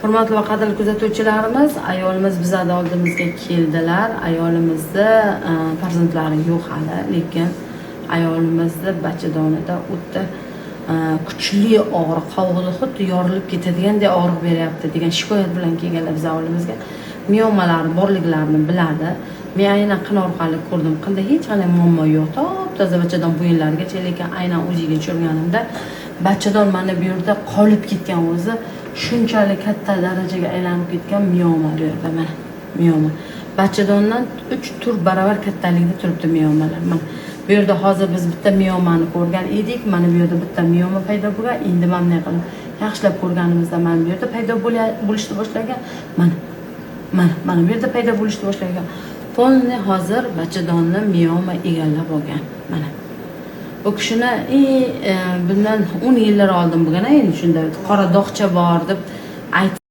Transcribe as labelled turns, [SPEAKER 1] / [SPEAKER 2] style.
[SPEAKER 1] Hurmatli va qadrli kuzatuvchilarimiz, ayolimiz bizlarni oldimizga keldilar. Ayolimizni farzandlari yo'q hali, lekin ayolimizni bachadonida o'ta kuchli og'riq, qovug'i xuddi yorilib ketadigandek og'riq beryapti degan shikoyat bilan kelganlar bizlar oldimizga. Miomalari borliklarini biladi. Men aynan qin orqali ko'rdim. Qinda hech qanday muammo yo'q, top toza bachadon bo'yinlarigacha, lekin aynan o'ziga tushirganimda bachadon mana bu yerda qolib ketgan, o'zi shunchalik katta darajaga aylanib ketgan mioma bu yerda, mana mioma. Bachadondan 3 tur barobar kattalikda turibdi miomalar. Mana bu yerda hozir biz bitta miomani ko'rgan edik. Mana bu yerda bitta mioma paydo bo'lgan. Endi mana bunday qilib yaxshilab ko'rganimizda mana bu yerda paydo bo'lishni boshlagan. Mana bu yerda paydo bo'lishni boshlagan. Полный hozir bachadonni mioma egallab olgan. Mana bu kishini bundan 10 yillar oldin bo'lgan, endi shunda qora dog'cha bor deb aytib